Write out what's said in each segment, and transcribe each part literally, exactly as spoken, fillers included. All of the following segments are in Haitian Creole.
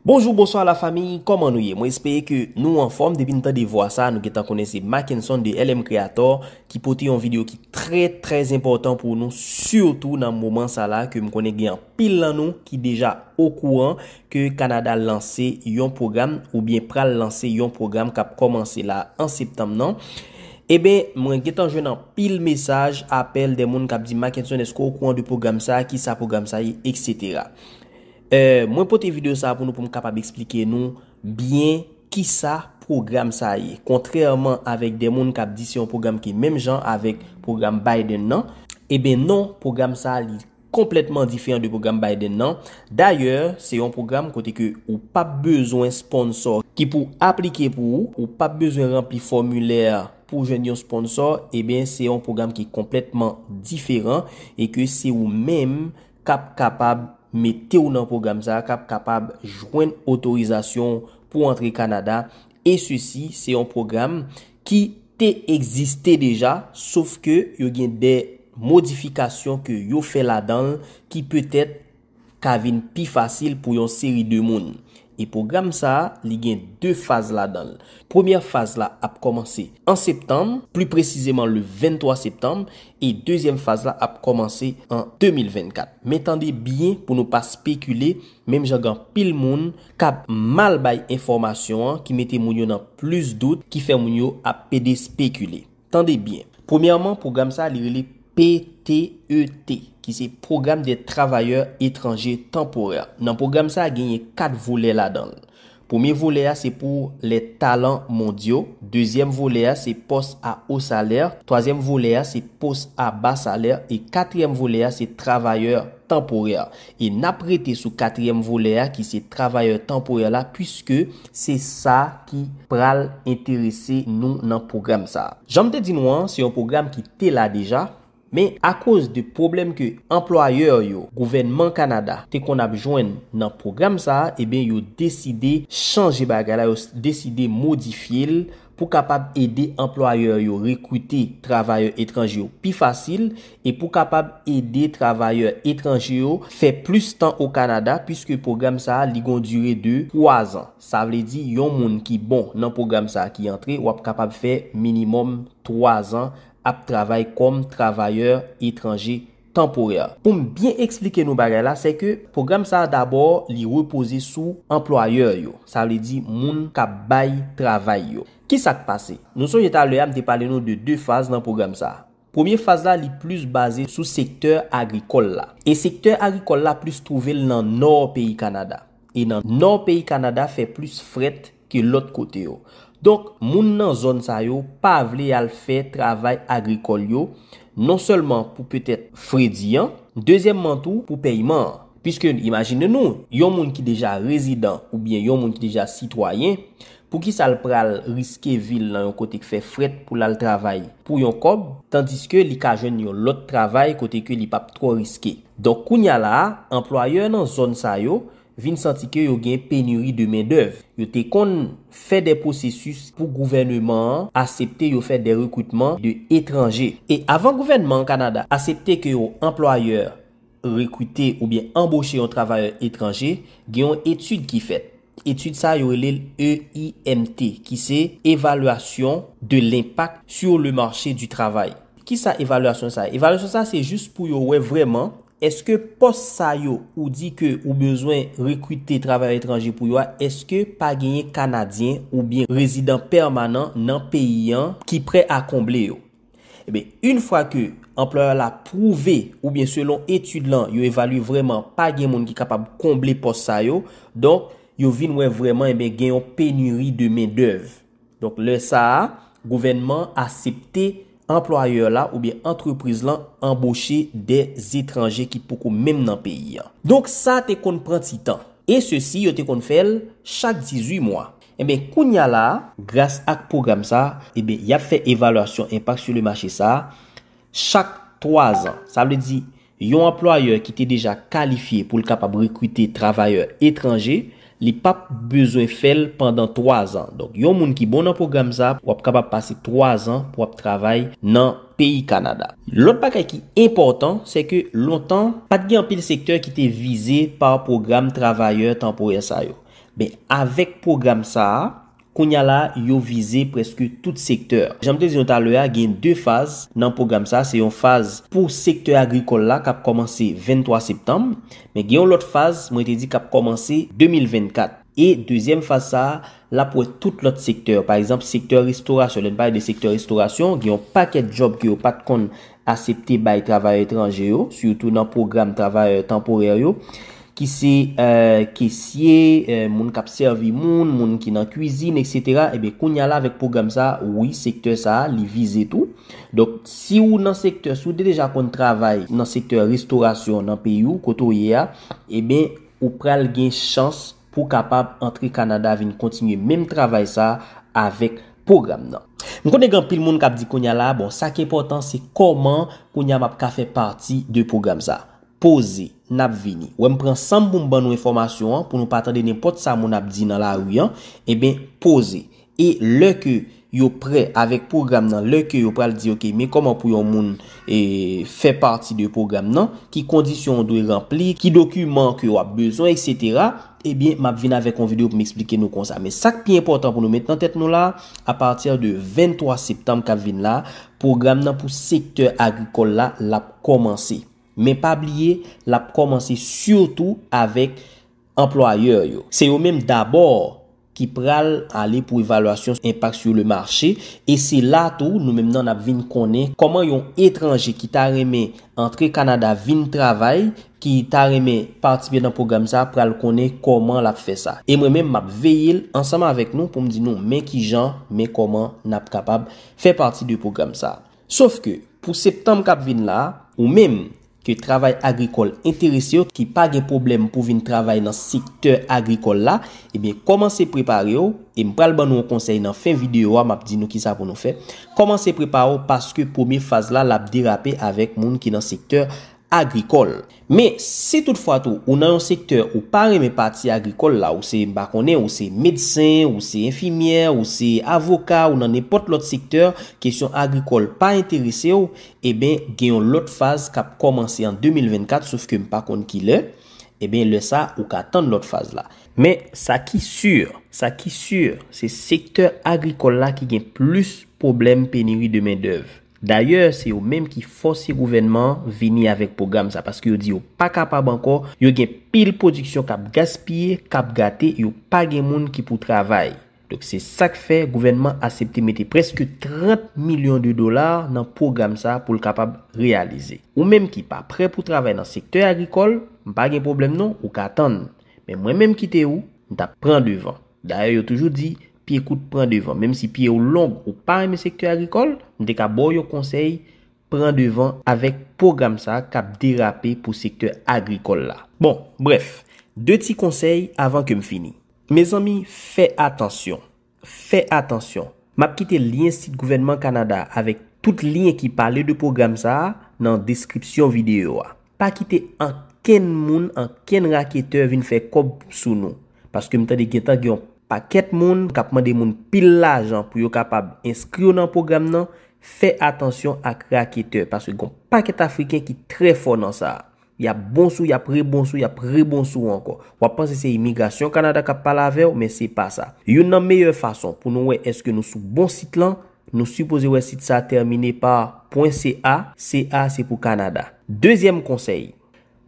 Bonjou, bonswa la famiy, kòman nou ye? Mwen espere ke nou anfòm. Depi n tande vwa sa, nou gentan konnen se Mackenson de L M Creator ki pote yon videyo ki trè, trè enpòtan pou nou, sitou nan moman sa la ke m konnen gen anpil nan nou ki deja okouran ke Kanada lanse yon pwogram oubyen pral lanse yon pwogram k ap kòmanse la an septanm nan. Eben, mwen gentan jwenn anpil mesaj, apèl de moun k ap di, Mackenson, èske w okouran de pwogram sa, kisa pwogram sa ye, etsetera. Eh, mwen pote videyo sa pou nou, pou m kapab eksplike nou byen kisa pwogram sa ye. Kontrèman avèk de moun k ap di se yon pwogram ki menm jan avèk pwogram Biden nan, eben non, pwogram sa li konplètman diferan de pwogram Biden nan. Dayè, se yon pwogram kote ke ou p ap bezwen sponsor ki pou aplike pou ou, ou p ap bezwen ranpli fòmilè pou jwenn yon sponsor, eben se yon pwogram ki konplètman diferan e ke se ou menm k ap kapab mete w nan pwogram sa, k ap kapab jwenn otorizasyon pou antre Kanada. E sesi, se yon pwogram ki te egziste deja, sof ke yo gen de modifikasyon ke yo fè ladan l ki petèt ka vin pi fasil pou yon seri de moun. E pwogram sa a, li gen de faz ladan l. Premyè faz la ap kòmanse an septanm, pli presizeman le venntwa septanm, e dezyèm faz la ap kòmanse an de mil vennkat. Men tande byen pou nou pa spekile, menm jan gen anpil moun k ap mal bay enfòmasyon an, ki mete moun yo nan plis dout, ki fè moun yo ap pede spekile. Tande byen. Premyèman, pwogram sa a, li rele P T E T, ki se Pwogram dè Travayè Etranjè Tanporè. Nan pwogram sa a, genyen kat volè ladan l. Premye volè a, se pou les talents mondiaux. Dezyèm volè a, se pòs a o salè. Twazyèm volè a, se pòs a ba salè. E katriyèm volè a, se travayè tanporè. E n ap rete sou katriyèm volè a, ki se travayè tanporè la, piske se sa ki pral enterese nou nan pwogram sa a. Jan m te di nou an, se yon pwogram ki te la deja, men akoz de pwoblèm ke anplwayè yo, gouvènman Kanada, te konn ap jwenn nan pwogram sa a, eben, yo deside chanje bagay la, yo s-, deside modifye l pou kapab ede anplwayè yo rekrite travayè etranje yo pi fasil e pou kapab ede travayè etranje yo fè plis tan o Kanada, piske pwogram sa a, li gon dire de twa zan. Sa vle di, yon moun ki bon nan pwogram sa a ki antre, w ap kapab fè minimòm twa zan ap travay kòm travayè etranje tanporè. Pou m byen eksplike nou bagay la, se ke pwogram sa a dabò, li repoze sou anplwayè yo. Sa vle di moun k ap bay travay yo. Kisa k pase? Nou sonje talè a, m te pale nou de de faz nan pwogram sa a. Premye faz la, li plis baze sou sektè agrikòl la. E sektè agrikòl la plis twouve l nan nò peyi Kanada. E nan nò peyi Kanada fè plis frèt ke lòt kote yo. Donk, moun nan zòn sa yo pa vle al fè travay agrikòl yo, non sèlman pou petèt fredi an, dezyèmman tou pou pèyman an. Piske, imajine nou, yon moun ki deja rezidan oubyen yon moun ki deja sitwayen, poukisa l pral riske vi l nan yon kote k fè frèt pou l al travay pou yon kòb, tandiske li ka jwenn yon lòt travay kote ke li p ap twò riske? Donk, kounye a la a, anplwayè nan zòn sa yo vin santi ke yo gen peniri de mendèv. Yo te konn fè de pwosesis pou gouvèneman an asepte yo fè de rekritman de etranje. E avan gouvènman Kanada asepte ke yo anplwayè rekrite oubyen anboche yon travayè etranje, gen yon etid ki fèt. Etid sa a, yo rele l E I M T, ki se Évaluation de l'impact sur le marché du travail. Kisa evalyasyon sa a? Evalyasyon sa a, se jis pou yo wè vrèman, èske pòs sa yo ou di ke ou bezwen rekrite travayè etranje pou yo a, èske pa genyen Kanadyen oubyen rezidan pèmanan nan peyi an ki prè a konble yo? Eben, yon fwa ke anplwayè la pwouve, oubyen selon etid lan, yo evalye vrèman pa gen moun ki kapab konble pòs sa yo, donk, yo vin wè vrèman, eben, gen yon peniri de mendèv. Donk, lè sa a, gouvènman asepte anplwayè la oubyen antrepriz lan anboche de etranje ki poko menm nan peyi an. Donk, sa te konn pran ti tan. E sesi, yo te konn fè l chak dizuit mwa. Eben, kounye a la a, gras ak pwogram sa a, eben, y ap fè evalyasyon enpak sou le mache sa a chak twa zan. Sa vle di, yon anplwayè ki te deja kalifye pou l kapab rekrite travayè etranje, li p ap bezwen fè l pandan twa zan. Donk, yon moun ki bon nan pwogram sa a, w ap kapab pase twa zan pou w ap travay nan peyi Kanada. Lòt bagay ki enpòtan, se ke lontan, pa t gen anpil sektè ki te vize pa pwogram travayè tanporè sa yo. Ben, avèk pwogram sa a, kounye a la, yo vize prèske tout sektè. Jan m te di nou talè a, gen de faz nan pwogram sa a. Se yon faz pou sektè agrikòl la k ap kòmanse venntwa septanm, men gen yon lòt faz, mwen te di, k ap kòmanse de mil vennkat. E dezyèm faz sa a, l ap wè tout lòt sektè. Pa egzanp, sektè restorasyon. Lè n pale de sektè restorasyon, gen yon pakèt djòb ke yo pa t konn asepte bay travayè etranje yo, sitou nan pwogram travayè tanporè yo, ki se, eh, kesye, eh, moun k ap sèvi moun, moun ki nan kwizin, etsetera. Ebyen, kounye a la, avèk pwogram sa a, wi, sektè sa a, li vize tou. Donk, si w nan sektè, si w te deja konn travay nan sektè restorasyon nan peyi w, kote w ye a, ebyen, ou pral gen chans pou w kapab antre Kanada vin kontinye menm travay sa a avèk pwogram nan. M konnen gen anpil moun k ap di kounye a la, bon, sa k enpòtan, se kòman kounye a m ap ka fè pati de pwogram sa a. Poze, n ap vini. Wè, m pran san m pou m ban nou enfòmasyon an, pou nou pa tande nenpòt sa moun ap di nan lari an, ebyen, poze. E lè ke yo prè avèk pwogram nan, lè ke yo pral di, oke, men kòman pou yon moun, e, fè pati de pwogram nan, ki kondisyon w dwe ranpli, ki dokiman ke w ap bezwen, etsetera, ebyen, m ap vin avèk yon videyo pou m eksplike nou konsa. Men sa k pi enpòtan pou nou met nan tèt nou la, apati de venntwa septanm k ap vin la, pwogram nan pou sektè agrikòl la, l ap kòmanse. Men pa bliye, l ap kòmanse sitou avèk anplwayè yo. Se yo menm dabò ki pral ale pou evalyasyon enpak sur le marché, e se la tou, nou menm nan, n ap vin konnen kòman yon etranje ki ta renmen antre Kanada vin travay, ki ta renmen patisipe nan pwogram sa, pral konnen kòman l ap fè sa. E mwen menm, m ap veye l ansanm avèk nou pou m di nou men kijan, men kòman n ap kapab fè pati de pwogram sa. Sof ke, pou septanm k ap vin la, ou menm ke travay agrikòl enterese w, ki pa gen pwoblèm pou vin travay nan sektè agrikòl la, ebyen, kòmanse prepare w, e m pral ban nou yon konsèy nan fen videyo a, m ap di nou kisa pou nou fè. Kòmanse prepare w, paske premye faz la, l ap derape avèk moun ki nan sektè agrikòl. Men, si toutfwa tou, ou nan yon sektè ou pa renmen pati agrikòl la, ou se, m pa konnen, ou se medsen, ou se enfimyè, ou se avoka, ou nan nenpòt lòt sektè, kesyon agrikòl pa enterese w, ebyen, gen yon lòt faz k ap kòmanse an de mil vennkat, sof ke m pa konn kilè, ebyen, lè sa, ou ka tann lòt faz la. Men, sa ki si, sa ki si, se sektè agrikòl la ki gen plis pwoblèm peniri de mendèv. Dayè, se yo menm ki fòse gouvènman an vini avèk pwogram sa, paske yo di yo pa kapab ankò, yo gen pil pwodiksyon k ap gaspiye, k ap gate, yo pa gen moun ki pou travay. Donk, se sa k fè gouvènman asepte mete prèske trant milyon de dola nan pwogram sa pou l kapab reyalize. Ou menm ki pa prè pou travay nan sektè agrikòl, m pa gen pwoblèm non, ou ka tann. Men mwen menm ki te ou, m t ap pran devan. Dayè, yo toujou di, pye kout pran devan. Menm si pye w long, ou pa renmen sektè agrikòl, m te ka ba w yon konsèy, pran devan avèk pwogram sa k ap derape pou sektè agrikòl la. Bon, brèf, de ti konsèy avan ke m fini. Mezanmi, fè atansyon. Fè atansyon. M ap kite lyen sit gouvènman Kanada avèk tout lyen ki pale de pwogram sa a nan deskripsyon videyo a. Pa kite ankenn moun, ankenn raketè vin fè kòb sou nou. Paske m tande gentan gen yon pakèt moun k ap mande moun pil lajan pou yo kapab enskri yo nan pwogram nan. Fè atansyon ak raketè, paske gen yon pakèt Afriken ki trè fò nan sa a. Y ap bon sou, y ap rebon sou, y ap rebon sou ankò. W ap panse se imigrasyon Kanada k ap pale avè w, men se pa sa. Youn nan meyè fason pou nou wè èske nou sou bon sit lan, nou sipoze wè sit sa tèmine pa pwen C A, C A se pou Kanada. Dezyèm konsèy,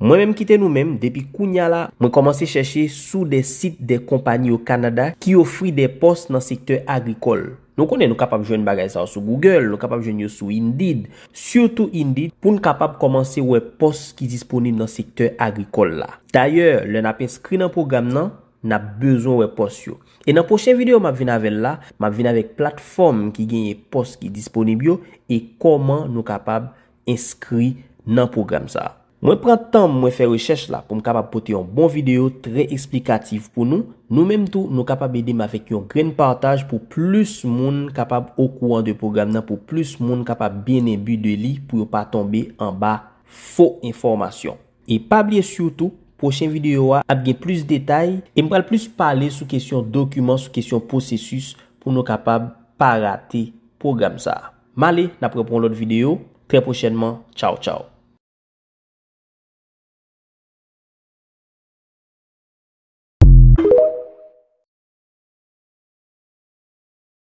mwen menm kite nou menm, depi kounye a la, mwen kòmanse chèche sou de sit de konpayi o Kanada ki ofri de pòs nan sektè agrikòl. Nou konnen nou kapab jwenn bagay sa yo sou Google, nou kapab jwenn yo sou Indeed, sitou Indeed, pou n kapab kòmanse wè pòs ki disponib nan sektè agrikòl la. Dayè, lè n ap enskri nan pwogram nan, n ap bezwen wè pòs yo. E nan pwochen videyo m ap vin avè l la, m ap vin avèk platfòm ki genyen pòs ki disponib yo e kòman nou kapab enskri nan pwogram sa a. Mwen pran tan m, mwen fè rechèch la pou m kapab pote yon bon videyo trè eksplikatif pou nou. Nou menm tou, nou kapab ede m avèk yon grenn pataj pou plis moun kapab okouran de pwogram nan, pou plis moun kapab byen enbi de li, pou yo pa tonbe anba fo enfòmasyon. E pa bliye sitou, pwochen videyo a ap gen plis detay e m pral plis pale sou kesyon dokiman, sou kesyon pwosesis pou nou kapab pa rate pwogram sa a. M ale, n ap wè pou yon lòt videyo trè pwochènman. Tchaw, tchaw.